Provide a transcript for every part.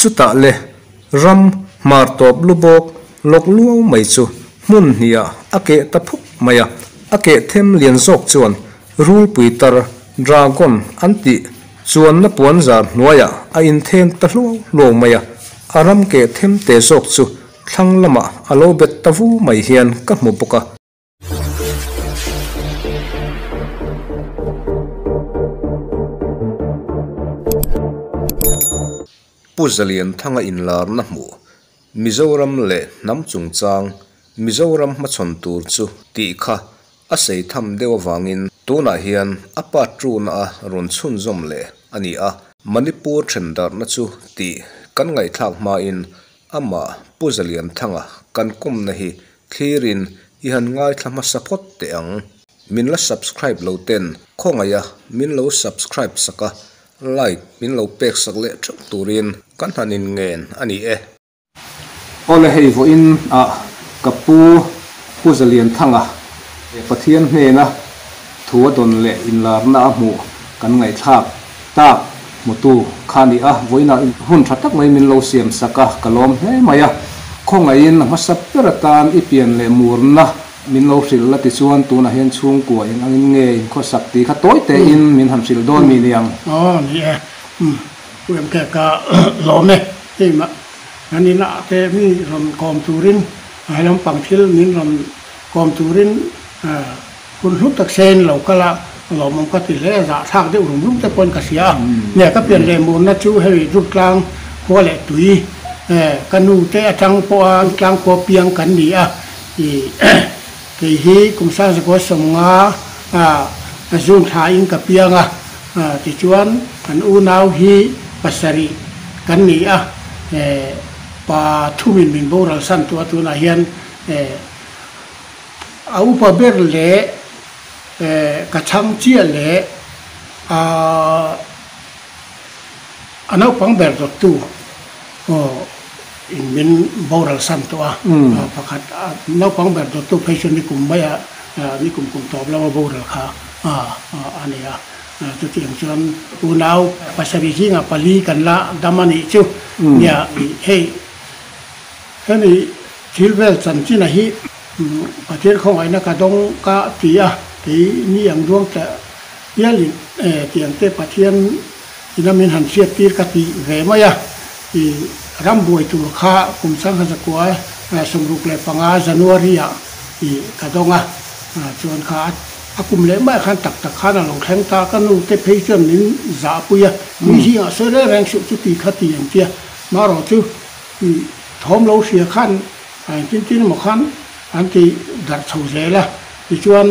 Chutah le ram hmar tawp lu bawk lawk luau mai chu hmun hnih ah a keh ta phuk mai a, a keh them lian zawk chuan rulpui tar, dragon, an tih chuanna puan zar hnuaiah a inthen ta hluau hluau mai a, a ram keh them te zawk chu thlang lamah a lo bet ta vu mai hian ka hmu bawk a. Pu Zalianthanga inlarna hmuh Mizoram leh hnam chungchang Mizoram hmachhawn tur chu tih kha a sei tham deuh avangin tunah hian a part two-na a rawn chhunzawm leh a ni a. Manipur thendarhna chu tih kan ngaihthlak hmain amah Pu Zalianthanga kan kumna hi Thlirin i han ngaithla hmasa phawt teh ang. Min la subscribe lo ten khawngaih a min lo subscribe sak a, like min lo pek sak leh theuh turin kan han in ngen a ni e. Awle hei vawiin ah ka pu Pu Zalianthanga Pathian hnena thu a dawn leh inlarna a hmuh kan ngaihthlak tak hmutu kha ni a, vawiinah hun tha tak mai min lo siam sak a, ka lawm hle mai a. Khawngaihin a hmasa ber atan i pian leh murna min lo hrilh la tichuan tunah hian chhungkua eng angin nge inkhawsak tih kha tawi tein min han hrilh dawn mi niang. Aw ni e, Pu MK ka lawm e, hei mah kan inah te mi rawn kawm turin he lampang thil min rawn kawm turin Hun hlu tak sein lo kal a, lawmawm ka ti hle, zahthlak deuh rum rum te pawhin ka hria a. Nia, ka pian leh murna chu hei Rutlang khua leh tui ka nu te atang pawha Rutlang khua piang kan ni a, ih kei hi kum sangzakua sawmnga June thla in ka piang a, tichuan kan unau hi pasarih kan ni a, pa thumin min boral san tawh a tunah hian. A upa ber leh ka chhang chiah leh a naupang ber dawttu in min boral san tawh a, pakhat naupang ber dawttu phei chu nikum mai a nikum kum tawp lama boral kha a ni a, chutiang chuan unau pasarih zingah pali kan la dam a nih chu nia hei hemi thil vel chanchin a hi. Pathian khawngaihna ka dawng ka ti a, kei ni ang duang tla hialin tiang te Pathian ina min han hriat tir ka ti ve mai a. I ram buai tur kha kum sangha zakua 65 January ah i ka dawng a, chuan kha a kum leh mai khan tak tak khan a lo thleng ta, ka nu te phei chuan min zahpui a, mi zingah sawi reng reng suh chu ti kha ti ang tia, marawh chu i thawm lo hria khan A engtin tin emaw khan an ti darh chho zel a, tichuan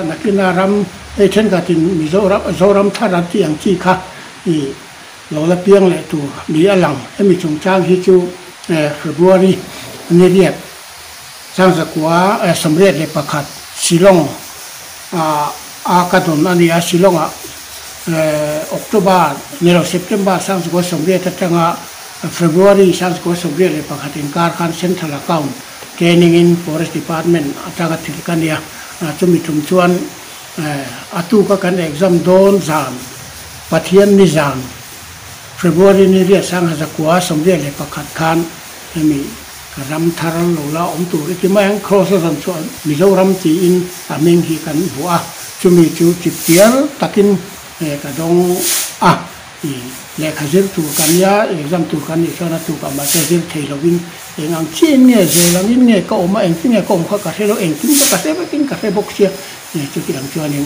nakina ram hei thenkhatin Mizoram Zoram thar an tih ang chi kha i lo la piang leh tur ni a lang. Hemi chungchang hi chu February ni riat 1981 Shillong a ka dawn a ni a, Shillong ah October ni lo September 1980 atanga February 1981 inkar khan Central Account Training in Forest Department atanga thil ka nia, chumi tum chuan a tuka kan exam dawn zan, Pathian ni zan, February ni riat 1981 khan hemi ram thar lo la awm tur i ti mai ang, Cross a rawn chhuah Mizoram tiin a hming hi kan vuah a, chumi chu chipchiar takin ka dawng a. I lehkha zir tur kan nia, exam tur kan nih chuan a tukah mahse zir thei lovin eng ang chiahin nge zel angin nge ka awm a, engtin nge ka awm kha ka hre lo, engtin te ka hre vekin ka hre bawk sia, chuti ang chuanin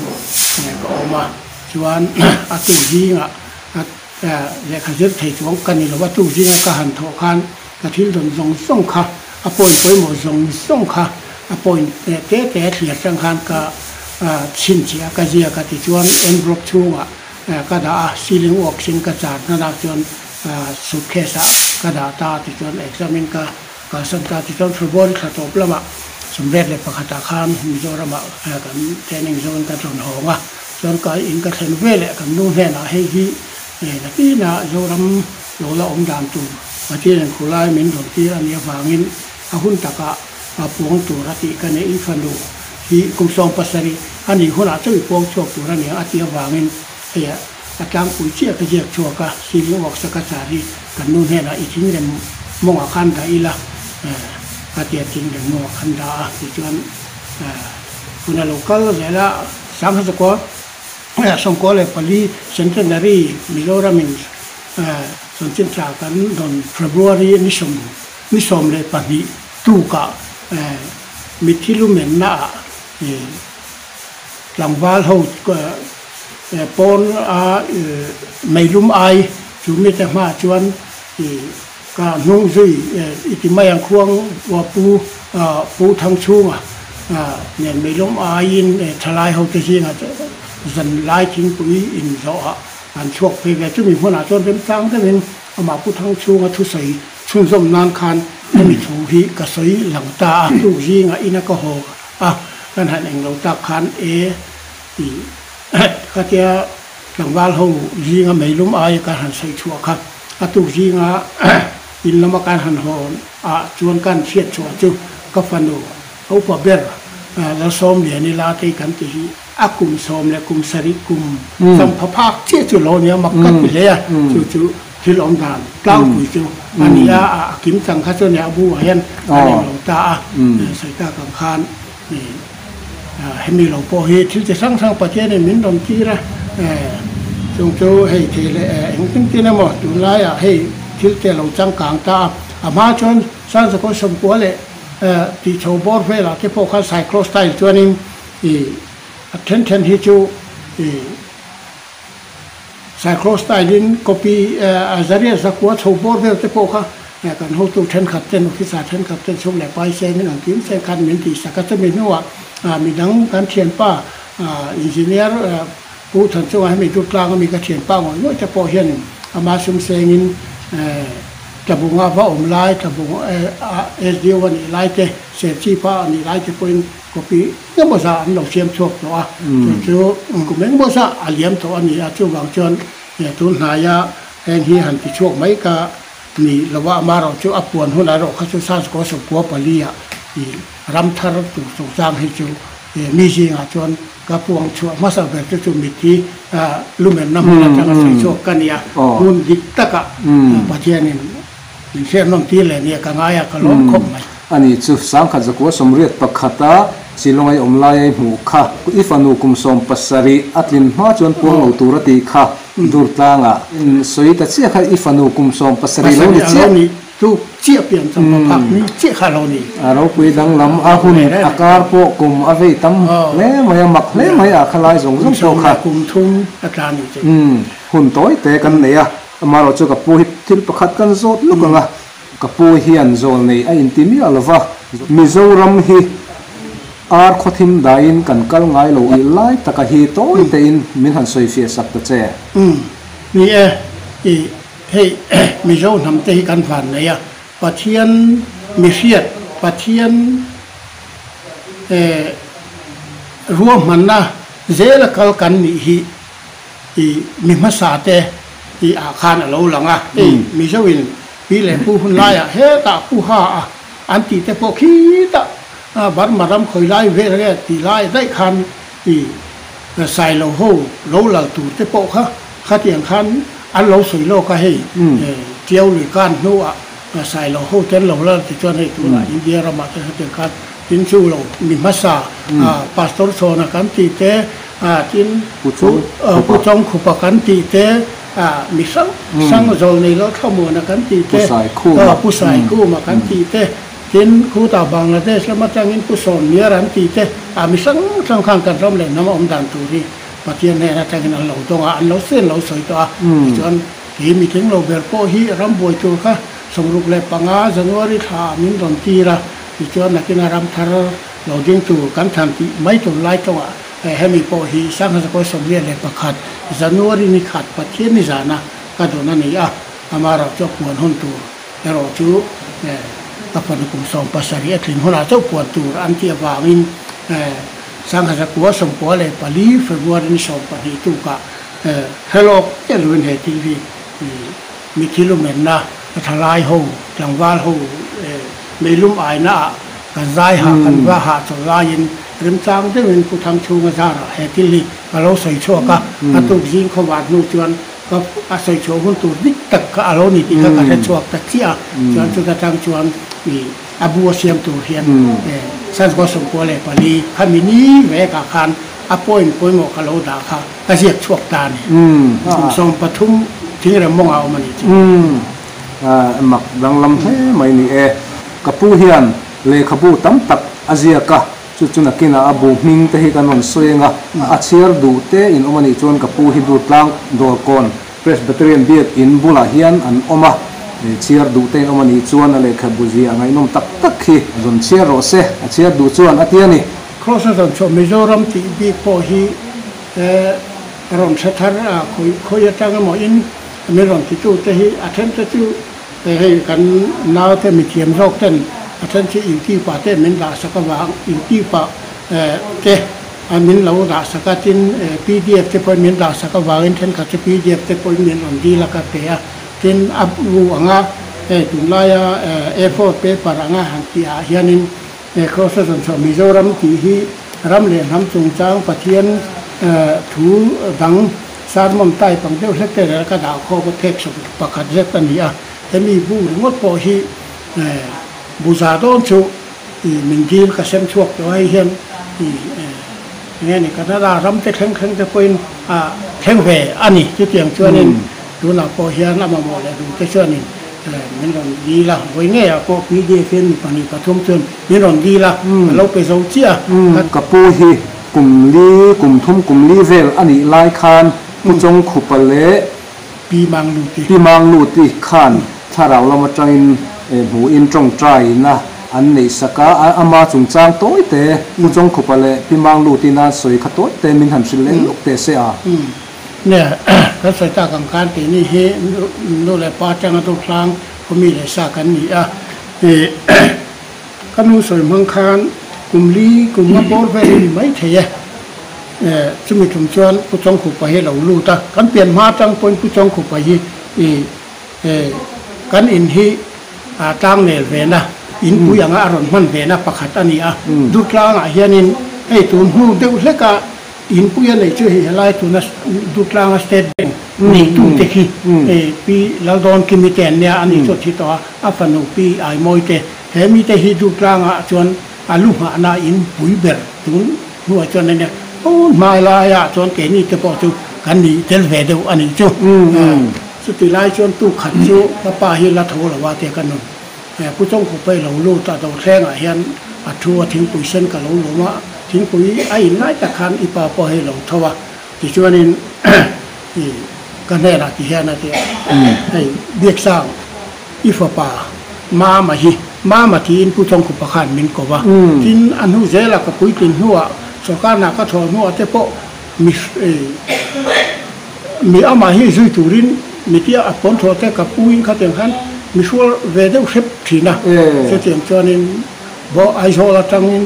ka awm a. Chuan a tuk zingah lehkha zir thei chuang ka ni lo, a tuk zinga ka han thawh khan ka thil dawn zawng zawng kha, a point pawimawh zawng zawng kha a point te te a thliar chang khan ka chhinchhiah a, ka ziak a, tichuan envelope chhungah Ka dah a, ceiling works in ka char hnan ah chuan suitcase ah ka dah ta tichuan exam in ka kalsan ta tichuan February thla tawp lamah 31 ah khan Mizoram ah kan training zone ka tlawn hawng a, chuan ka in ka thlen ve leh kan nu hnenah hei hi nakina Zoram lo la awm dan tur Pathian in khulai min rawn tir a nih avangin a hun takah puang tur a tih ka neih i fanu hi kum 70 a nih hunah chaw i puang chhuak tur a nia a tih avangin hei a tlangpui chiah ka ziak chhuak a, ceiling works a ka char hi kan nu hnenah i thingrem mawngah khan dah ila ka tia thingrem mawngah khan dah a tichuan hun a lo kal zel a, Sanghazakua 94 Centenary Mizoramin chanchin tha kan dawn February ni sawm ni 12 tukah mitthi lumenna ah tlangval ho pawn a meilum ai chu mite hmaah chuan ka hnung zui i ti mai ang khuang pu Pu Thangchhunga nen meilum aiin thalai hote zingah zan lai thingpui inzawhah an chhuak phei ve. Chumi hmunah chuan remchang deuhin amah Pu Thangchhunga thusawi chhunzawm nan khan hemi thu hi ka sawi lang ta a. Tuk zingah ina ka haw a, kan han englo tak khan e tih khatia tlangval ho zinga meilum aia kan han sawi chhuah kha a tuk zinga in lama kan han haw ah chuan kan hriat chhuah chu ka fanu a upa ber Lalsawmliani la te kan ti hi A kum sawm leh kum sarih kum champha phak chiah chu lo nia mak ka ti hle a, chu chu thil awm dan tlangpui chu a ni a, a kim chang kha chuan a bu ah hian a rem lo ta a, sawi tak ang khan hemi lo pawh hi thil chi hrang hrang Pathianin min rawn tir a, chung chu hei thei leh engtin tin emaw tunlaiah hei thil te a lo changkang ta a, a hma chuan Sanzakaw sawmkua leh tihchho bawr velah te pawh khan cyclostyle chuanin I a then then hi chu i Cyclo style in copy a zaria zakua chho bawr vel te pawh kha kan hotu thenkhat ten officer thenkhat ten chhung leh pai sengin ang kim seng khan min tihsak a, chumi hnuah midang kan thianpa engineer Pu Thanchunga hemi Dutlang ami ka thianpa ngawih ngawih te pawh hianin ama sum sengin Tlabunga va awm lai Tlabung SDO a nih lai te Serchhipa a nih lai te pawhin Copy engemaw zah an lo siam chhuak tawh a, chu chu kum engemaw zah a liam tawh a ni a, chuvang chuan tun hnaia heng hi han ti chhuak mai ka ni lo a, amaherawh chu a puan hunah erawh kha chu Sanskua sawmkua pali ah i ram thar tur chungchang hi chu mi zingah chuan ka puang chhuah hmasa ber chu chu mitthi lumenna hmun atanga sawi chhuak ka ni a, hmun dik takah Pathianin Min hriat nawm tir leh nia ka ngai a, ka lawm khawp mai. Ani chu sangkhat zakua sawmriat pakhata Shillong ai awm lai ai hmuh kha i fanu kum 70 a tlin hma chuan puang lo tur a tih kha Durtlangah in sawi ta chiah kha i fanu kum 70 lo ni chiah. Pasarih a lo ni chu chiah pian changpa phak ni chiah kha a lo ni. A ropui danglam a hun a kar pawh kum a vei tam hle mai a, mak hle mai a kha lai zawng zawng pawh kha. Kum 13 a tla ni che. Hun tawi te kan nei a. Amaherawh chu ka pu hi thil pakhat kan zawt luk ang a, ka pu hian zawl nei a inti miah lo va, Mizoram hi ar khawthim dahin kan kal ngai lo tih lai taka hi tawi tein min han sawi fiah sak ta che. Umm, ni e, i hei Mizo hnam te hi kan van nei a, Pathian mihriat, Pathian eh ruahmanna zela kal kan nih hi I mi hmasa te i ah khan a lo lang a, hei Mizo in pi leh pu hun laiah hetah pu ha a an tih te pawh khitah Burma ram khawi lai vel nge tih lai daih khan i Sailo ho lo lal tur te pawh kha khatiang khan an lo sawi lawk a, hei Tiau lui kan hnuah Sailo ho te an lo lal ti chuan hei tunah India ramah te khatiang khan tin chu lo mi hmasa Pastor Chhawna kan tih te Tin, Pu Chawng Khupa kan tih te, mi hrang hrang zawl nei lo thlamuana kan tih te, Pu Saikhuma kan tih te, tin, khutah Bangladesh lam atangin Pu Sawmniar an tih te, mi hrang hrang khan kan ram leh hnam a awm dan tur hi Pathian hnen atangin an lo dawng a, an lo sen lo sawi tawh a. Tichuan, kei mitling lo ber pawh hi ram buai tur kha 65 January thla ah min rawn tir a, tichuan nakina ram thar lo ding tur kan thlan tih mai tur lai tawngah Hemi pawh hi Sanghazakawi 91 January ni khat Pathian ni zana ka dawn a ni a, amaherawh chu a puan hun tur erawh chu ka fanu kum 17 a tlin hunah chauh puan tur an tih avangin Sanghazakua 94 February ni 12 tukah hrelawk chiah lovin he thil hi mithi lumenna thalai ho tlangval ho meilum aina ah kan zai hah kan va hah chawlh laiin. Remchang deuhin Pu Thangchhunga zarah he thil hi ka lo sawi chhuak a, a tuk zing khawvar hnu chuan ka a sawi chhuah hun tur dik tak kha a lo ni tih kha ka hre chhuak ta chiah a, chuan chuta tang chuan ih a bu a siam tur hian Sanskrit 94 khami ni vekah khan a point pawimawh ka lo dah kha ka ziak chhuak ta a ni. Kum 13 thingrem mawngah a awm a nih chu. Mak danglam hle mai ni e. Ka pu hian lehkhabu tam tak a ziak a, chu chu nakinah a bu hming te hi kan rawn sawi ang a, a chhiar duh te in awm a nih chuan ka pu hi Durtlang Dawrkawn Presbyterian Biak In bulah hian an awm a, chhiar duh te in awm a nih chuan a lehkhabu ziah ngaihnawm tak tak hi rawn chhiar rawh se, a chhiar duh chuan a ti a ni. Kraws a zawn chhuah Mizoram tih bik pawh hi rawn hre thar a, khawi khawi atang emaw in min rawn titu te hi a then te chu Hei kan naute mithiam zawk ten a then chu YouTube ah te min dah sak avang YouTube ah te min lo dah sak a, tin pdf te pawhin min dah sak avangin thenkhat chu pdf te pawhin min rawn dil a ka pe a, tin a bu anga hei tunlaia A4 paper anga han tih ah hianin Kross a zawn chhuah Mizoram tih hi ram leh hnam chungchang Pathian thu dang Sermon type ang deuh hlek te rel ka dah khawp a phek sawm pakhat zet a ni a, hemi bu ringawt pawh hi bu za dawn chu ih min dil ka sem chhuak tawh a, hei hian ih enge ni Canada ram te thleng thleng te pawhin a thleng ve a ni. Chutiang chuanin tunah pawh hian a mamawh leh duh te chuanin min rawn dil a, vawi ngeiah pawh pdf hian mi pahnih pathum chuan min rawn dil a, ka lo pe zo chiah a. Ka pu hi Kum li, kum thum, kum li vel a nih lai khan Pu Chawngkhupa leh Pi Mangluti. Pi Mangluti khan thlarau lam atangin hmuhin tawngtaina an neih sak a, ama chungchang tawi te Pu Chawngkhupa leh Pi Mangluti nan sawi kha tawi te min han hrilh leh lawk teh se a. Nia, kan sawi tak ang khan keini hi nu leh pa atanga Durtlang khawmi leh sa kan ni a, Ka nu sawi hmang khan kum li kum nga bawr vel hi ni mai thei e. Chumi tum chuan Pu Chawngkhupa hi a lo lut a, kan pian hma atang pawhin Pu Chawngkhupa hi kan in hi tlang nel vena, in pui anga a rawn hman vena pakhat a ni a. Durtlangah hianin hei tun hnu deuh hleka in pui a nei chu hei helai tuna Durtlanga State Bank neitute khi Pi Laldawn Kimi te an nia, ani chu a thi tawh a, a fanu Pi Aimawi te. He mite hi Durtlangah chuan a lu nghahna in pui ber tun hnuah chuan a nia, aw hmai laiah chuan keini te pawh chu kan ni tel ve deuh a nih chu. Chuti lai chuan tu khat chu ka pa hi la tho lo a tia ka nun. Pu Chawngkhupa i lo lut a, Dothlengah hian a thu a, thingpui sen ka lo lum a, thingpui a in lai tak khan i pa pawh hei lo tho a, tichuanin ka hnenah ti hian a ti a, hei Biaksang, I fapa Mama hi Mama tiin Pu Chawngkhupa khan min ko va, tin a hnu zela ka puitlin hnuah sawrkarnah ka thawh hnuah te pawh mi mi amah hi zui turin mi tia a pawn thawh te ka puin khatiang khan mi hrual ve deuh hrep thin a, chutiang chuanin Aizawl atangin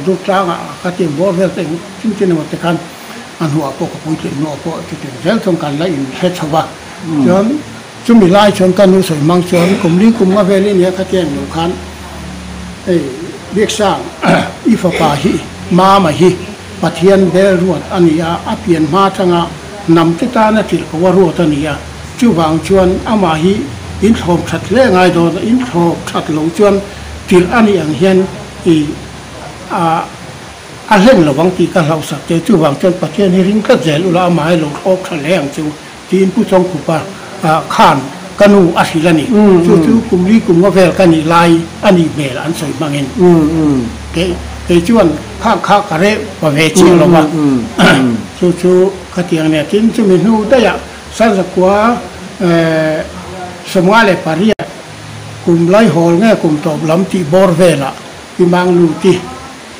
Durtlangah khatiang bawr vel te eng chin chin emaw te khan a hnuah pawh ka puitlin hnuah pawh chutiang zel chuan kan la inhre chho va, chuan. Chumi lai chuan ka nu sawi hmang chuan kum li kum nga vel i nia kha tiang lo khan hei Biaksang i fapa hi Mama hi Pathian bel ruat a ni a, a pian hma atanga hnam te tana tirh ko a ruat a ni a, chuvang chuan amah hi in thlawp that hle ngai dawn a, in thlawp that lo chuan tirh a nih ang hian i a a hlen lo ang tih ka hlauhsak che, chuvang chuan Pathian hi ring tlat zel ula amah hi lo thlawp tha hle ang che u. Tiin Pu Chawngkhupa khan ka nu a hrilh a ni. Chu chu kum li kum nga vel ka nih lai a nih hmel an sawi hmangin. Kei chuan khang kha ka reh pa ve chiah lo va. Chu chu khatiang nia. Tin chumi hnu daihah Sanzakua 58 kum Laihawl nge kum tawp lam tih bawr velah Pi Mangluti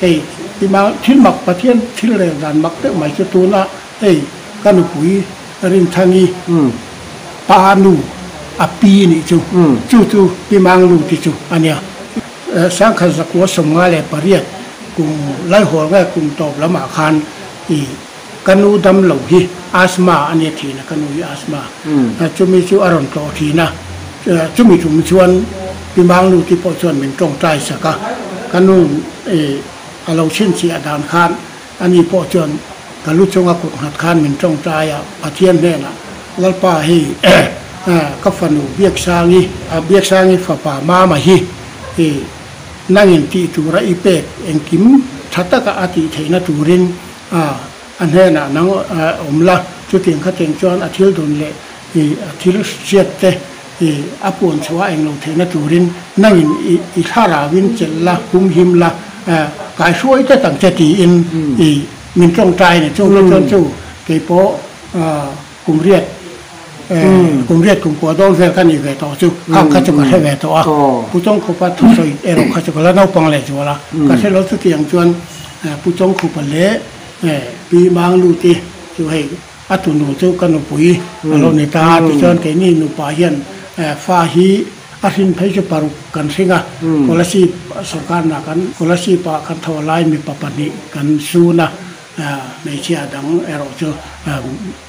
hei Pi Mang thil mak Pathian thil rel dan mak deuh mai chu tuna Hei ka nupui Rinthangi pa nu a pi nih chu, chu chu Pi Manglu ti chu a nia. Sangkhat zakua 58 kum Laihawl nge kum tawp lamah khan i ka nu dam lo hi asthma a nia thin a, ka nu hi asthma chumi chu a rawn tlawh thin a, chumi tum chuan Pi Manglu ti pawh chuan min tawngtai sak a, ka nu i. a lo chhinchhiah dan khan ani pawh chuan ka lu chunga kut nghat khan min tawngtai a, Pathian hnenah, Lalpa hei ka fanu Biaksangi, Biaksangi fapa Mama hi nangin tih tura i pek engkim tha taka a tih theihna turin a hnenah nang awm la, chutiang khateng chuan a thil dawn leh a thil hriat te a puan chhuah a englo theihna turin nangin i thlarauin chelh la, humhim la, kaihruai tlat ang che tiin min tawngtai a ni. Chung te chuan chu keipawh kum riat kum riat kum kua dawn vel ka nih ve tawh chu khang kha chu ka hre ve tawh a. Pu Chawngkhupa thusawi erawh kha chu ka la naupang leh zual a, ka hre lo chutiang chuan Pu Chawngkhupa leh Pi Mangluti chu hei A tunu chu ka nupui a lo ni ta a, tichuan keini nupa hian fa hi a hrin phei chu paruk kan hring a, Kolasib sorkarna kan Kolasib-ah kan tho lai mipa pahnih kan sun a, hmeichhia dang erawh chu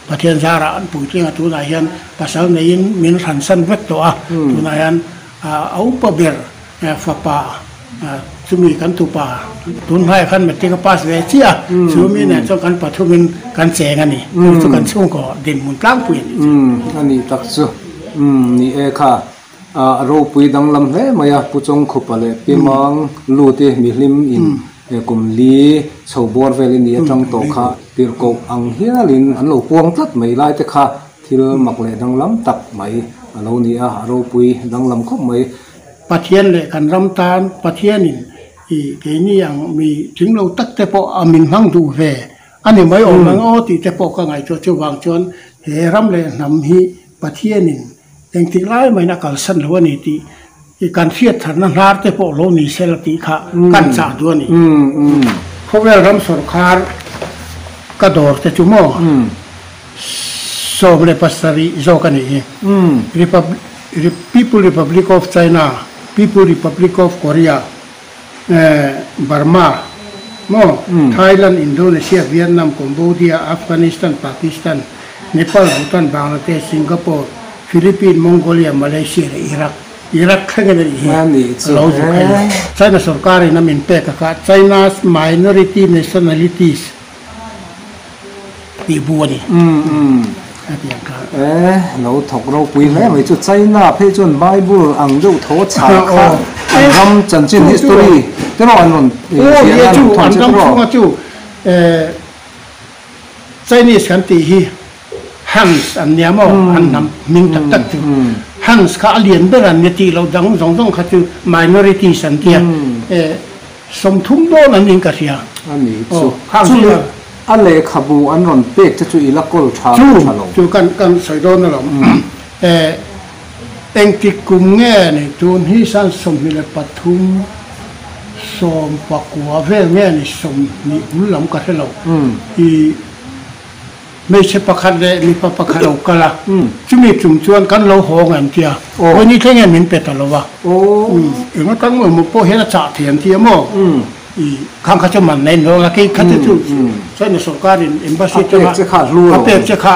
Pathian zarah an puitling a, tunah hian pasal neiin min hransan vek tawh a, tunah hian a upa ber Fapa, chumi kan tupa tun hmaiah khan matric a pass ve chiah a, chu mi nen chuan kan pathumin kan cheng a ni. Chu chu kan chhungkaw dinhmun tlangpui a ni chu. A nih tak chu. Ni e kha, a ropui danglam hle mai a, Pu Chawngkhupa leh Pi Mang lut i mihlim in kum li chho bawr vel i ni atang tawh kha tirhkoh ang hialin an lo puang tlat mai lai te kha thil mak leh danglam tak mai a lo ni a, a ropui danglam khawp mai. Pathian leh kan ram tan Pathianin i keini ang mi tling lo tak te pawh a min hmang duh ve a ni mai awm ang aw tih te pawh ka ngaihtuah chuvang chuan he ram leh hnam hi Pathianin engtik lai mahin a kalsan lo a ni tih i kan hriat tharna hnar te pawh lo ni sela tih kha kan chah duh a ni. Khawvel ram sawrkhar ka dawr te chu maw 17 zawk a nih hi. People Republic of China, People Republic of Korea, Burma, maw, Thailand, Indonesia, Vietnam, Cambodia, Afghanistan, Pakistan, Nepal, Bhutan, Bangladesh, Singapore, Philippines, Mongolia, Malaysia leh Iraq. Iraq thleng in a nih hi a lo zuk hei. China sorkarin a min pek a kha China's Minority Nationalities tih bu a ni. A ti ang kha. E, lo thawk ropui hle mai chu. China phei chuan Bible ang deuh tho chhah kha an ram chanchin history te rawh an rawn ziah a, an rawn thawn che te rawh. An ram chhunga chu Chinese kan tih hi Hans an nia maw, an hnam hming tak tak chu. Hans kha a lian ber an nia tih loh dang zawng zawng kha chu minorities an tia. 30 dawn an in ka hria. A ni chu. Chu leh a lehkhabu an rawn pek che chu i la kawl tha nge tha lo? Chu kan kan sawi dawn alawm. Eh engtik kum nge ni tun hi san 23 19 vel nge ni 20 bul lam ka hre lo. I Hmeichhe pakhat leh mipa pakhat lo kal a, chumi chung chuan kan lo haw ang an ti a, hawi ni thleng hian min pe ta lo va, eng atang emaw pawh hian a chah thei an ti a maw? I khang kha chu man nei lo a, kei kha te chu China sorkarin embassy atanga a pek che kha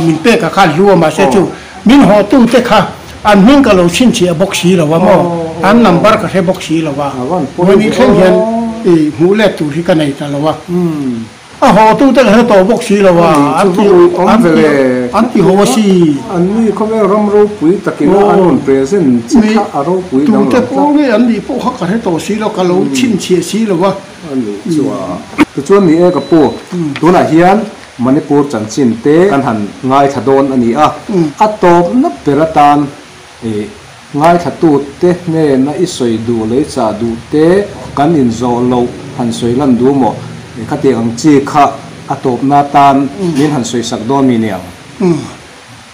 min pek a kha hlu a, mahse chu min haw tu te kha an hming ka lo chhinchhiah bawk si lo a maw, an number ka hre bawk si lo va, hawi ni thleng hian i hmuh let tur hi ka nei ta lo a. A hawtu te ka hre tawh bawk si lo a, an ti an ti an ti haw a si. An ni khawvel ram ropui takin a an rawn present che kha a ropui dang lo tlat. Tute pawh nge an nih pawh kha ka hre tawh si lo, ka lo chhinchhiah si lo a. A nih chu a. Tichuan ni e ka pu, tunah hian Manipur chanchin te kan han ngaithla dawn a ni a, a tawpna ber atan i ngaithlatute hnena i sawi duh leh i chah duh te kan inzawh loh han sawi lan duh maw? Khatiang ang chi kha a tawpna atan min han sawi sak dawn mi niang?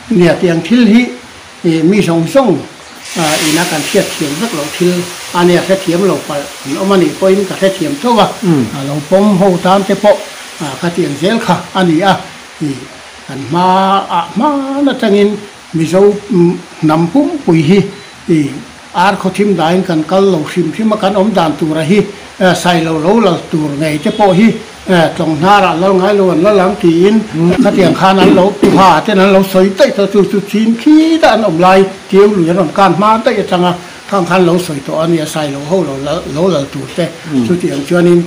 Nia, tiang thil hi mi zawng zawng ina kan hriatthiam vek loh thil a nia, hrethiam lo palh an awm a nih pawhin ka hrethiam tho a, lo pawm ho tan te pawh khatiang zel kha a ni a, kan hmaah hman atangin Mizo hnam pumpui hi i ar khawthim dahin kan kal lo hrim hrim a, kan awm dan tura hi sailo lo lal tur ngei te pawh hi tlawng hnarah lal ngai lo an lal ang tiin khatiang khan an lo ha ten an lo sawi daih tawh chu chu chin khi dah an awm lai tiu lui an rawn kan hma daih atanga khang khan lo sawi tawh a nia sailo ho lo lal tur te chutiang chuanin.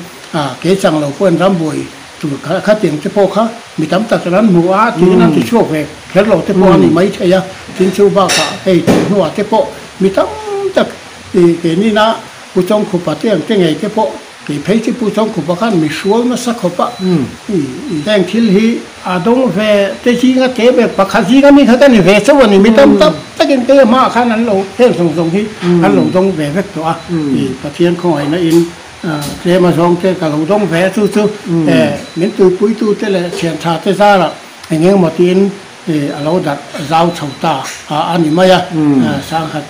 Kei chang lo pawhin rambuai tur kha khatiang te pawh kha mi tam tak chuan an hmu a, tiin an ti chhuak ve kher lo te pawh a ni mai thei a. Tin chu bakah hei tih hnuah te pawh mi tam tak keinin a Pu Chawngkhupa te ang te ngei te pawh kei phei chu Pu Chawngkhupa khan mi hrual nasa khawp a. Heng thil hi a dawng ve te zinga te ber pakhat zinga mi kha ka ni ve chauh a ni. Mi tam tak takin kei a hmaah khan an lo heng zawng zawng hi an lo dawng ve vek tawh a. Pathian khawngaihna in Tlem a zawng te ka lo dawng ve a, chu chu min tuipuitu te leh thiantha te zarah eng engemaw tiin a lo darh zau chho ta a ni mai a. Sangkhat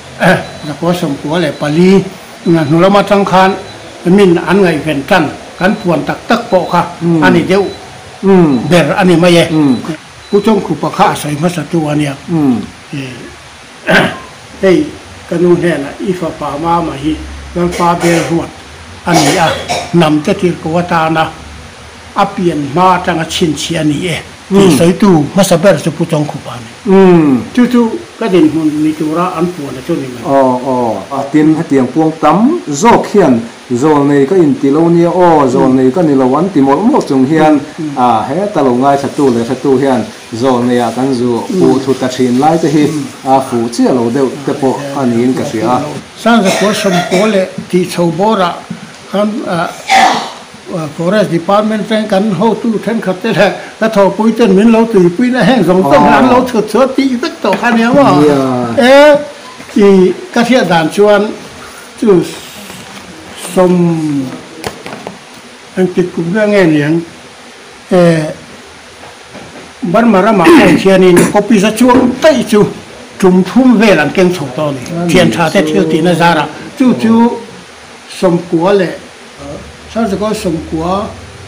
zakua 94 hnu lam atang khan min an ngaihven tan kan puan tak tak pawh kha a ni deuh ber a ni mai e. Pu Chawngkhupa kha a sawi hmasa tu a nia. Hei, ka nu hnenah i fapa Mama hi Lalpa bel ruat a ni a, hnam te tirhkoh atana a pian hma atanga chhinchhiah a ni e tih sawitu hmasa ber chu Pu Chawngkhupa a ni. Chu chu ka dinhmun ni tura an puan a chu ni mai. Aw aw, tin hetiang puang tam zawk hian Zawlnei ka inti lo nia aw, zawlnei ka ni lo an ti mawlh mawlh chung hian a heta lo ngaithlatu leh hretu hian zawlneiah kan zu puh thlu ta thin lai te hi a fuh chiah lo deuh te pawh a niin ka hria a. Sanzakua sawmkua leh tih chho bawrah khan Forest Department atangin kan hotu thenkhat te leh ka thawhpui ten min lo tuipui na heng zawng zawng hi an lo chhut chhuah tih vek tawh kha nia maw? E i ka hriat dan chuan Chu sawm engtik kum vel nge niang eh Burma ramah pawh khianin copy za chuang daih chu tum thum vel an keng chho tawh a ni. Thian tha te thil tihna zarah chu chu 90 leh Sarzakaw 90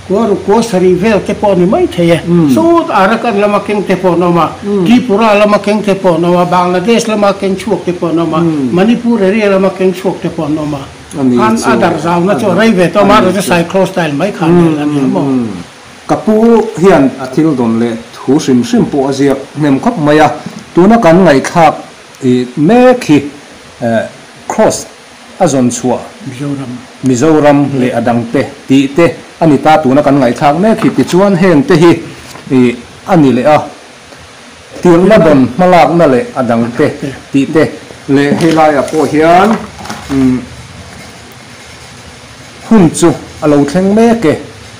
kua ruk kua sarih vel te pawh a ni mai thei e. Sawt Arakan lama keng te pawh an awm a, Tripura lama keng te pawh an awm a, Bangladesh lama keng chhuak te pawh an awm a, Manipur area lama keng chhuak te pawh an awm a. Khan a darh zauna chu a rei ve tawh a, mahse chu cyclo style mai kha vel a ni a maw. Ka pu hian a thil dawn leh thu hrim hrim pawh a ziak hnem khawp mai a, tuna kan ngaihthlak mek hi Cross a zawn chhuah Mizoram leh a dangte tih te a ni ta tuna kan ngaihthlak mek hi tichuan heng te hi ih a ni leh a tirhna dawn hmalakna leh a dangte tih te leh helaiah pawh hian umm hun chu a lo thleng mek e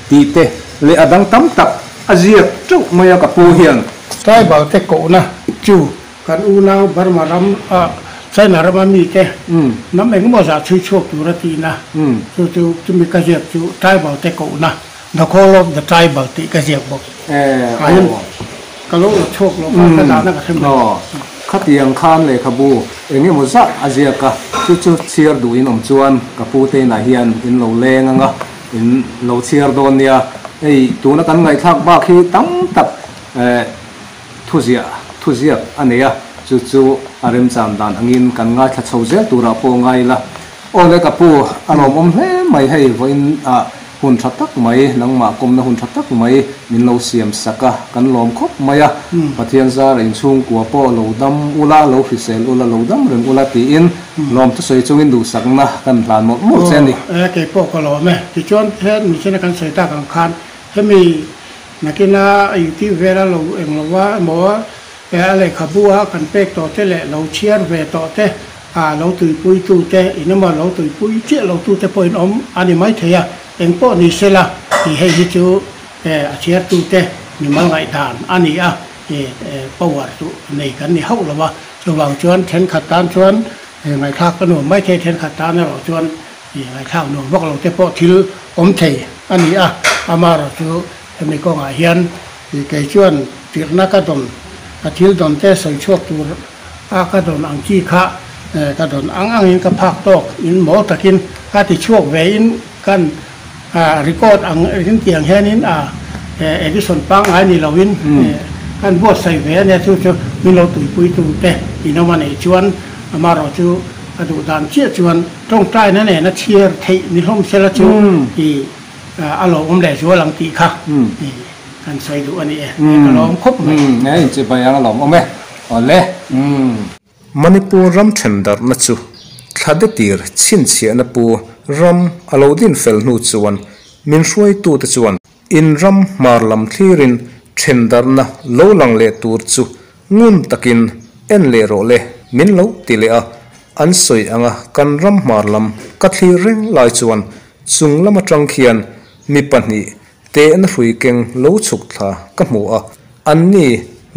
tih te leh a dang tam tak a ziak teuh mai a ka pu hian. Tribal te kohna chu Kan unau Burma ram ah China rama mite hnam engemaw zah chhui chhuak tur a tihna chu chu chumi ka ziak chu tribal te kohna The Call of the Tribal tih ka ziak bawk. Ah hian ka lo la chhuak lo kha ka dahna ka hre mai. Khatiang khan lehkhabu engemaw zah a ziak a, chu chu chhiar duh in awm chuan ka pu te inah hian in lo leng ang a, in lo chhiar dawn nia. Hei tuna kan ngaihthlak bak hi tam tak Thuziah, thuziak a nei a, chu chu a remcham dan angin kan ngaithla chho zel turah pawh ngai ila. Aw le ka pu, a lawmawm hle mai hei vawiin ah hun tha tak mai, nangmah kawmna hun tha tak mai min lo siam sak a, kan lawm khawp mai a. Pathian zara inchhungkua pawh lo dam ula, lo hrisel ula, lo dam reng ula tiin lawm thusawi chungin duhsakna kan hlan mawlh mawlh che a ni. Aw, e kei pawh ka lawm e. Tichuan he michina kan sawi tak ang khan hemi Nakina YouTube vela lo eng lo a emaw a lehkhabu a kan pek tawh te leh lo chhiar ve tawh te a lo tuipui tu te in emaw lo tuipui chiah lo tu te pawh in awm a ni mai thei a, eng pawh ni se la tih hei hi chu a chhiar tu te mimal ngaihdan a ni a, power chu nei kan ni hauh lo a, chuvang chuan thenkhat tan chuan ngaihthlak a nuam mai thei, thenkhat tan erawh chuan Ngaihthlak nuam vak lo te pawh thil awm thei a ni a, amaherawh chu hemi kawngah hian kei chuan tirhna ka dawn, ka thil dawn te sawi chhuak tur a ka dawn ang chi kha ka dawn ang angin ka phak tawk in mawl takin ka ti chhuak ve in kan record ang rintiang hianin a edition pangngai ni loin kan buatsaih ve a nia, chu chu min lo tuipui tu te in awm a neih chuan amaherawh chu a duh dan chiah chuan Tawngtaina nena chhiar theih ni hlawm sela chu i a lo awm leh zual ang tih kha i kan sawi duh a ni e, ka lawm khawp mai. Umm e inchibai ang a lawm awm e, awle umm. Manipur ram then darhna chu thla de tir chhinchhiahna pu ram a lo din fel hnu chuan Min hruaitute chuan in ram hmar lam thlirin thendarhna lo lang leh tur chu ngun takin en leh rawh le min lo ti leh a. An sawi anga kan ram hmar lam ka thlir reng lai chuan chung lam atang khian mi pahnih tehna hrui keng lo chhuk thla ka hmu a. Anni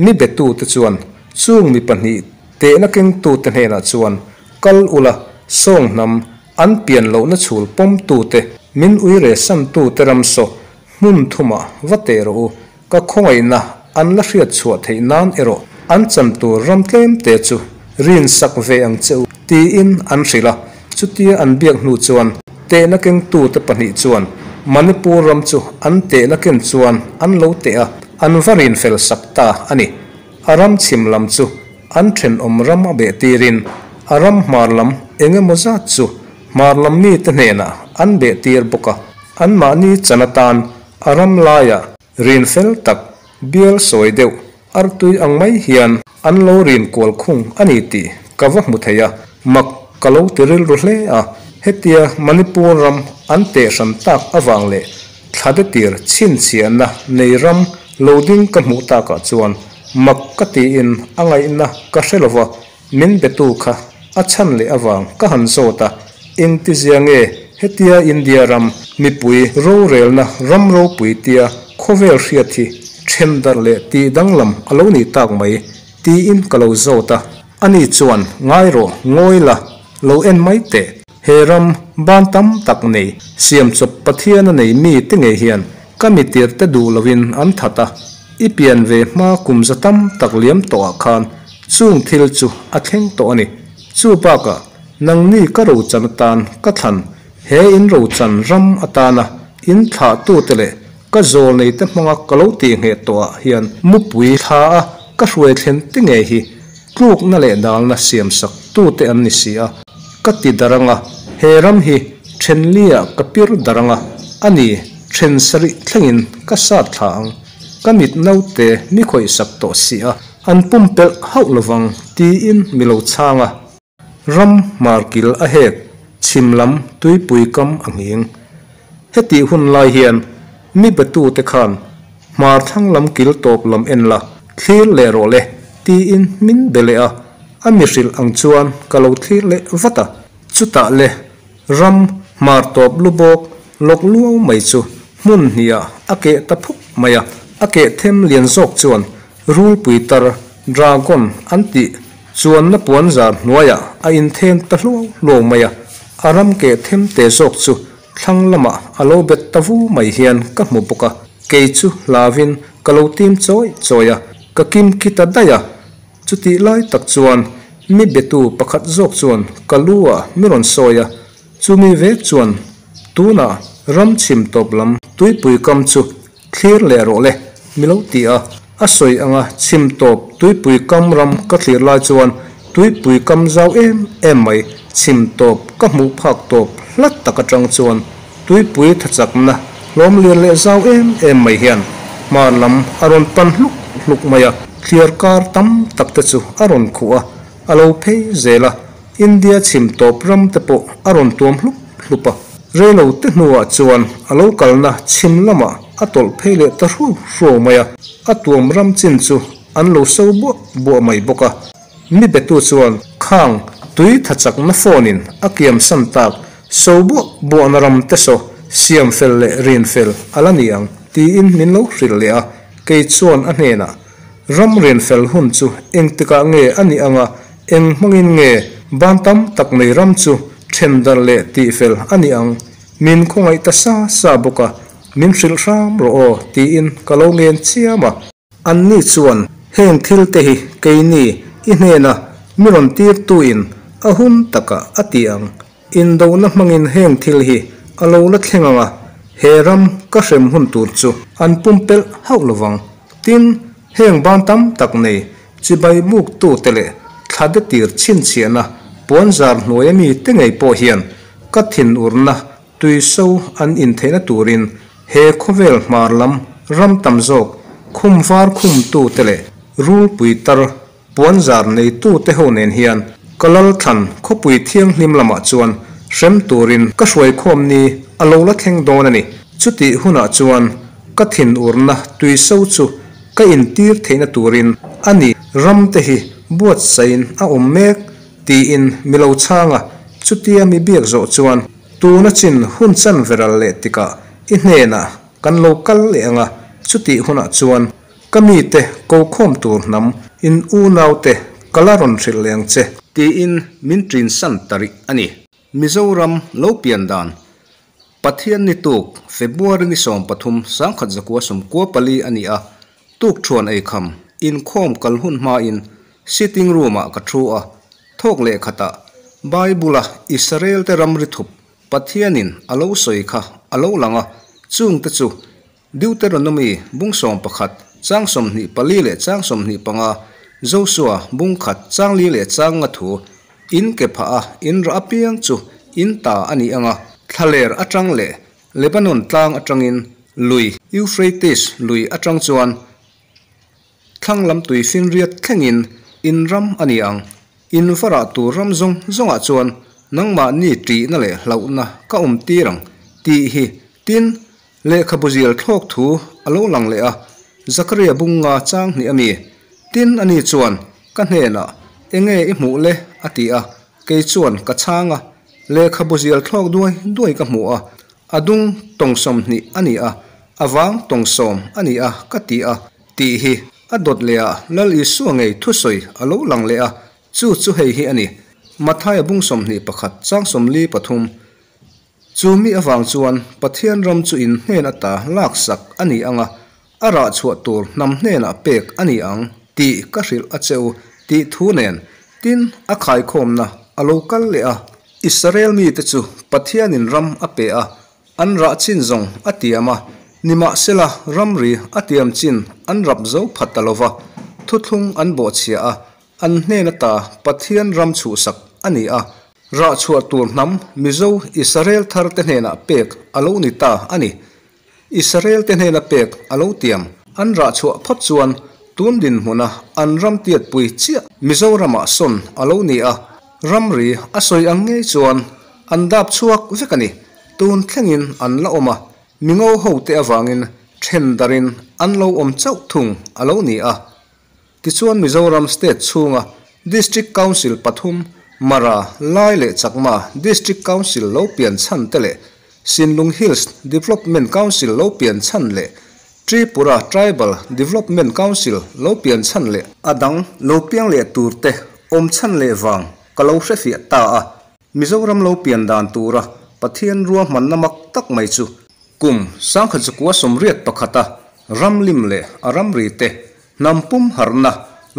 mi betute chuan chung mi pahnih tehna kengtute hnenah chuan kal ula sawng hnam an pian lohna chhul pawmtute min uire santute ram saw hmun thumah va teh rawh u, ka khawngaihna an la hriat chhuah theih nan erawh an chan tur ram tlem te chu rin sak ve ang che u tiin an hrilh a. Chutia an biak hnu chuan tehna kengtute pahnih chuan Manipur ram chu an tehna ken chuan an lo teh a, an va rin fel sak ta a ni. A ram chhim lam chu an thenawm ram a beh tirin a ram hmar lam eng emaw zat chu hmar lam mite hnenah an beh tir bawk a. Anmahni chan atan a ram laiah rin fel tak bial sawi deuh artui ang mai hian an lo rin kual khung a ni tih ka va hmu thei a, mak ka lo ti rilru hle a. Hetia Manipur ram an teh hran tak avang leh thlade tir chhinchhiahna nei ram lo ding ka hmuh takah chuan mak ka tiin a ngaihna ka hre lova, min betu kha a chhan leh avang ka han zawt a, engtizia nge hetia India ram mipui rorelna ram ropui tia khawvel hriat hi then darh leh tih danglam a lo nih tak mai tiin ka lo zawt a, ani chuan ngai rawh ngawi la lo en mai teh. He ram ban tam tak nei siamchawp Pathian a nei mi te ngei hian ka mitir te duh lovin an that a, i pian ve hma kum za tam tak liam tawhah khan chung thil chu a thleng tawh a ni. Chu bakah nangni ka rochan atan ka thlan, he in rochan ram atana in thlahtute leh ka zawl neite hmanga ka lo tihngheh tawhah hian mupui thla a ka hruai thlen te ngei hi tlukna leh dalna siamsak tute an ni si a, ka ti darh ang a, he ram hi thenliah ka pir darh ang a, a ni, then sarih thlengin ka sat thla ang, ka mit naute mi khawihsak tawh si a, an pumpelh hauh lovang tiin mi lo chhang a. Ram hmarkil a hek, chhim lam tuipui kam a nghing. Hetih hun lai hian mi betute khan hmar thlang lam kil tawp lam en la, thlir leh rawh le tiin min be leh a, a mi hrilh ang chuan ka lo thlir leh vat a. Chutah le ram hmar tawp lu bawk lawk luau mai chu hmun hniah a keh ta phup mai a, a keh them lian zawk chuan rulpui tar, dragon, an tih chuanna puanzar hnuaiah a inthen ta hluau hluau mai a, a ram keh them te zawk chu thlang lamah a lo bet ta vu mai hian ka hmu bawk a, kei chu hlavin ka lo tim chawi chawi a, ka kim khi ta daih a. Chutih lai tak chuan mi betu pakhat zawk chuan ka lu ah mi rawn sawi a, chumi vek chuan tunah ram chhim tawp lam tuipui kam chu thlir leh rawh le mi lo ti a, a sawi anga chhim tawp tuipui kam ram ka thlir lai chuan tuipui kam zau em em mai chhim tawp ka hmuh phak tawp hlat tak atang chuan tuipui thachakna hlawm lian leh zau em em mai hian hmar lam a rawn pan hluk hluk mai a, thliar kar tam tak te chu a rawn khuh a, a lo phei zel a, India chhim tawp ram te pawh a rawn tuam hlup hlup a. Reilo te hnuah chuan a lo kalna chhim lamah a tawlh phei leh ta hruau hruau mai a, a tuam ram chin chu an lo so buah buah mai bawk a. Mi betu chuan khang tui tha chakna phone in a kiam san tak so buah buahna ram te saw siam fel leh rin fel a la ni ang tiin min lo hrilh leh a, kei chuan a hnenah ram rin fel hun chu engtikah nge a nih anga eng hmangin nge ban tam tak nei ram chu then darh leh tih fel a ni ang min khawngaih ta sa sa bawk a, min hrilh hram rawh aw tiin ka lo ngen chiam a. Anni chuan, Heng thilte hi keini i hnena mi rawn tirtuin a hun takah a ti ang. Indona hmangin heng thil hi a lo la thleng ang a, he ram ka hrem hun tur chu an pumpelh hauh lovang. Tin, heng ban tam tak nei chibai buktute leh thlade tir chhinchhiahna puanzar hnuaia mite ngei pawh hian ka thinurna Tui so an intheihna turin he khawvel hmar lam ram tam zawk khum var khumtute leh rulpui tar puanzar neitute ho nen hian ka lalthlan khawpui thianghlim lamah chuan hrem turin ka hruaikhawm ni a lo la thleng dawn a ni. Chutih hunah chuan ka thinurna tuiso chu ka intir theihna turin a ni ramte hi buatsaihin a awm mek tiin mi lo chhang a, chutia mi biak zawh chuan tuna chin hun chan veral leh tikah i hnenah kan lo kal leh ang a, chutih hunah chuan ka mite ko khawm tur hnam in unaute ka la rawn hrilh leh ang che. Tiin min ṭinsan ta rih a ni. Mizoram lo pian dan Pathian ni tuk February ni 13 1994 a ni a, tuk thuan ei kham inkhawm kal hun hmain sitting room ah ka thu a, thawk leh khatah Bible-a Israel te ramri thup Pathianin a lo sawi kha a lo lang a, chungte chu Deuteronomy bung 11 chang 24 leh chang 25, Josua bung khat chang li leh chang nga thu, In ke phah a, in rah apiang chu in ta a ni ang a, thlaler atang leh Lebanon tlang atangin lui Euphrates lui atang chuan thlang lam tui finriat thlengin in ram a ni ang. In va rah tur ram zawng zawngah chuan nangmahni ṭihna leh hlauhna ka awm tir ang tih hi tin Lehkhabu zial thlawk thu a lo lang leh a, Zakaria bunga chang hnih a mi. Tin, ani chuan ka hnenah, Enge i hmuh le? a ti a, kei chuan ka chhang a, Lehkhabu zial thlawk duai duai ka hmu a, a dung tawng 20 a ni a, a vang tawng 10 a ni a, ka ti a, tih hi a dawt leh a, Lal Isua ngei thusawi a lo lang leh a, chu chu hei hi a ni, Mathaia bung 21 chang 43. Chu mi avang chuan Pathian ram chu in hnen ata laksak a ni ang a, a rah chhuah tur hnam hnenah pek a ni ang tih ka hrilh a che u tih thu nen, tin, a khaikhawmna a lo kal leh a. Israel mite chu Pathianin ram a pe a, an rah chin zawng a tiam a, nimahsela ramri a tiam chin an rap zo phat ta lo va, thuthlung an bawhchhia a, An hnen ata Pathian ram chhuhsak a ni a, rah chhuah tur hnam Mizo Israel thar te hnenah pek a lo ni ta a ni. Israel te hnena pek a lo tiam. An rah chhuah phawt chuan tun dinhmuna an ram tiatpui chiah Mizoramah sawn a lo ni a, ramri a sawi ang ngei chuan an dap chhuak vek a ni. Tun thlengin an la awm a, mingo hote avangin then darin an lo awm chauh thung a lo ni a. Tichuan Mizoram State chhunga District Council pathum, Mara, Lai leh Chakma District Council lo pian chhan te leh Sinlung Hills Development Council lo pian chhan leh Tripura Tribal Development Council lo pian chhan leh a dang lo piang leh tur te awm chhan leh vang ka lo hrefiah ta a. Mizoram lo pian dan tura Pathian ruahmanna mak tak mai chu kum 1981 a ramlim leh a ramri te hnam pum harhna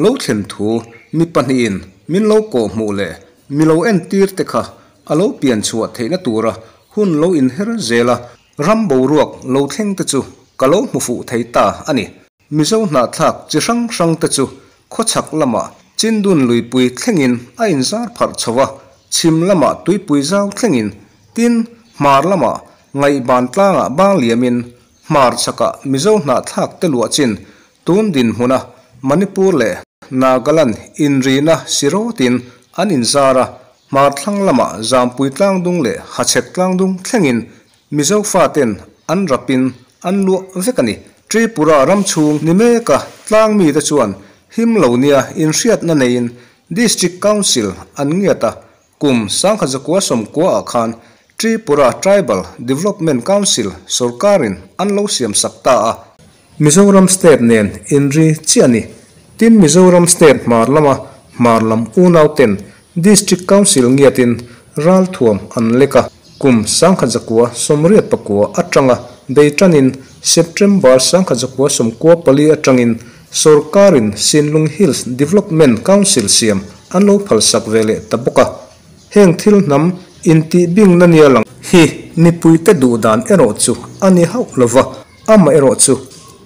lo thlen thu mi pahnihin min lo kawh hmuh leh mi lo entir te kha a lo pian chhuah theihna tura hun lo inher zel a, ram boruak lo thleng te chu ka lo hmu fuh thei ta a ni. Mizo hnahthlak chi hrang hrang te chu khawchhak lamah Chindun luipui thlengin a inzar pharh chho a, chhim lamah tuipui zau thlengin, tin, hmar lamah Ngaihban tlangah bang liamin Hmarchhakah Mizo hnahthlak te luah chin tun dinhmuna Manipur leh Nagaland inrina sirawtin an inzar a, hmarthlang lamah Zampui tlangdung leh Hachhek tlangdung thlengin Mizo faten an rapin an luah vek a ni. Tripura ram chhung ni meka tlang mite chuan him lo nia inhriatna neiin District Council an ngiat a, Kum 1990 ah khan Tripura Tribal Development Council sorkarin an lo siam sak ta a. Mizoram State nen inri chiah a ni. Tin, Mizoram State hmar lama hmar lam unau ten District Council ngiatin ralthuam an lek a. Kum 1989 atanga bei tanin September 1994 atangin Sorkarin Sinlung Hills Development Council siam an lo phalsak ve leh ta bawk a, heng thil hnam intihbingna nia lang hi mipuite duh dan erawh chu a ni hauh lo va, amaherawh chu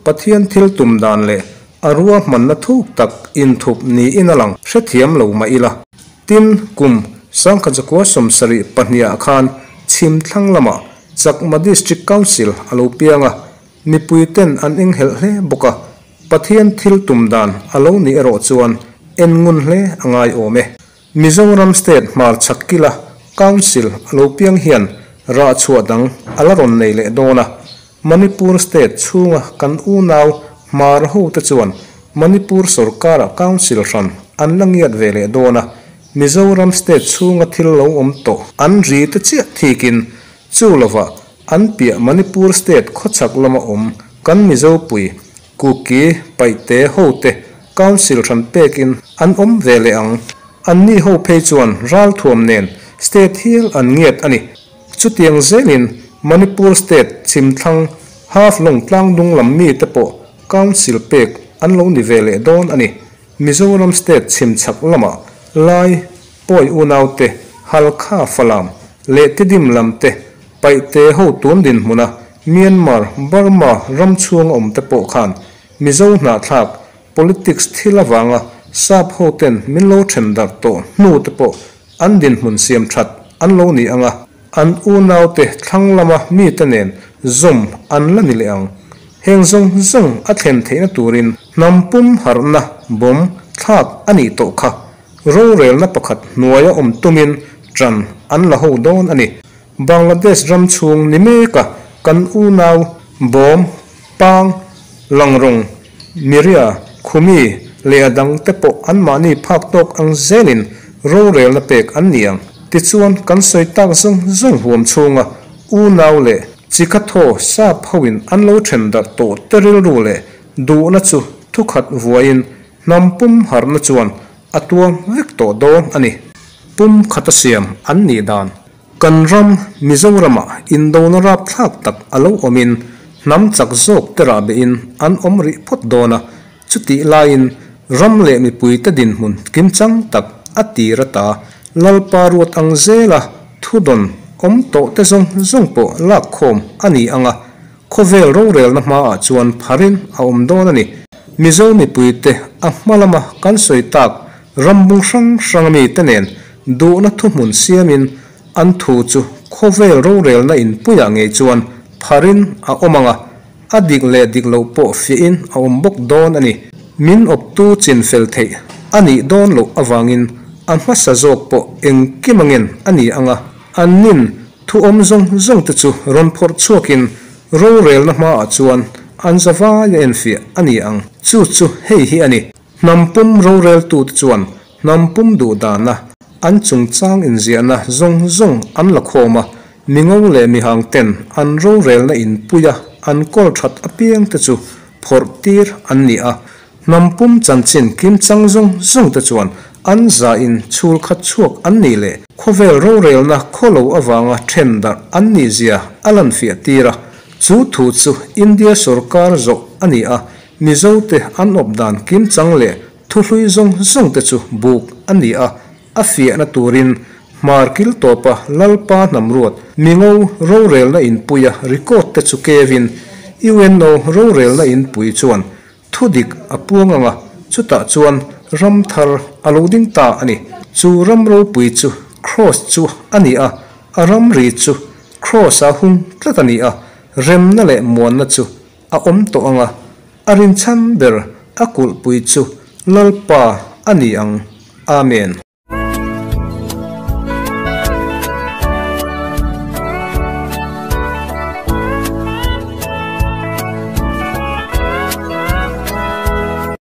Pathian thil tum dan leh a ruahmanna thuk tak inthup niin a lang hrethiam lo mah ila. Tin, kum 1972 ah khan chhimthlang lamah Chakma District Council a lo piang a, Mipuiten an enghelh hle bawk a, Pathian thil tum dan a lo nih erawh chuan en ngun hle a ngai awm e. Mizoram State hmarchhak kila Council a lo piang hian rah chhuah dang a la rawn nei leh dawn a. Manipur state chhunga kan unau Hmar hote chuan Manipur sorkara council hran an la ngiat ve leh dawn a, Mizoram state chhunga thil lo awm tawh an ri te chiah thikin chu lovah an piah Manipur state khawchhak lama awm kan Mizopui Kuki Paihte hote council hran pekin an awm ve leh ang. Anni ho phei chuan ralthuam nen state hial an ngiat a ni. Chutiang zelin Manipur state chhimthlang Haflong tlangdung lam mite pawh council pek an lo ni ve leh dawn a ni. Mizoram state chhimchhak lamah Lai, Pawi unaute, Halkha, Falam leh Tidim lamte Paihte ho tun dinhmuna Myanmar, Burma ram chhunga awmte pawh khan Mizo hnahthlak Politics thil avanga sap hoten min lo then darh tawh hnu te pawh an dinhmun siam that an lo ni ang a, an unaute thlang lama mite nen zawm an la ni leh ang. Heng zawng zawng a thlen theihna turin hnam pum harhna bawm thlak a nih tawh kha rorelna pakhat hnuaia awm tumin tan an la ho dawn a ni. Bangladesh ram chhung ni meka kan unau bawm pang Langrawng, Miria, Khumi leh a dang te pawh anmahni phak tawk ang zelin rorelna pek an ni ang. Tichuan, kan sawi tak zawng zawng huam chhunga unau leh chikhathaw sap hoin an lo then darh tawh te rilru leh duhna chu thukhat vuaiin hnam pum harhna chuan a tuam vek tawh dawn a ni. Pum khata siam an nih dan Kan ram, Mizoramah indona rapthlak tak a lo awmin hnam chak zawk te rahbehin an awm rih phawt dawn a, chutih laiin ram leh mipuite dinhmun kimchang tak a tir ata Lalpa ruat ang zela thudawn awm tawh te zawng zawng pawh lakkhawm a ni ang a, khawvel rorelna hmaah chuan pharin a awm dawn a ni. Mizo mipuite a hma lama kan sawi tak Rambung hrang hrang mite nen duhna thuhmun siamin an thu chu khawvel rorelna inpuiah ngei chuan pharin a awm ang a, a dik leh dik loh pawh fiahin a awm bawk dawn a ni. Min awptu chin fel theih a nih dawn loh avangin a hmasa zawk pawh engkim angin a ni ang a, annin thu awm zawng zawng te chu rawn phawrh chhuakin rorelna hmaah chuan an zavai a enfiah a ni ang. Chu chu hei hi a ni. Hnam pum roreltute chuan hnam pum duhdana an chungchang inziahna zawng zawng an la khawm a, mingo leh mihangten an rorelna inpuia an kawl that apiangte chu phawrh tir an ni a. Hnam pum chanchin kimchang zawng zawngte chuan an zain chhul khat chhuak an nih leh khawvel rorelna khawlo avanga then darh an nihzia a lanfiah tir a. Chu thu chu India sorkar zawh a ni a, Mizote an awp dan kimchang leh thuhlui zawng zawng te chu buk a ni a, a fiahna turin hmar kil tawpa Lalpa hnamruat mingo rorelna inpuia record te chu kevin UNO rorelna inpui chuan thudik a puang ang a, chutah chuan ram thar a lo ding ta a ni. Chu ram ropui chu Kraws chu a ni a, a ramri chu Kraws-a hung tlat a ni a, remna leh muanna chu A awm tawh ang a, a rinchhan ber a kulhpui chu Lalpa a ni ang. Amen.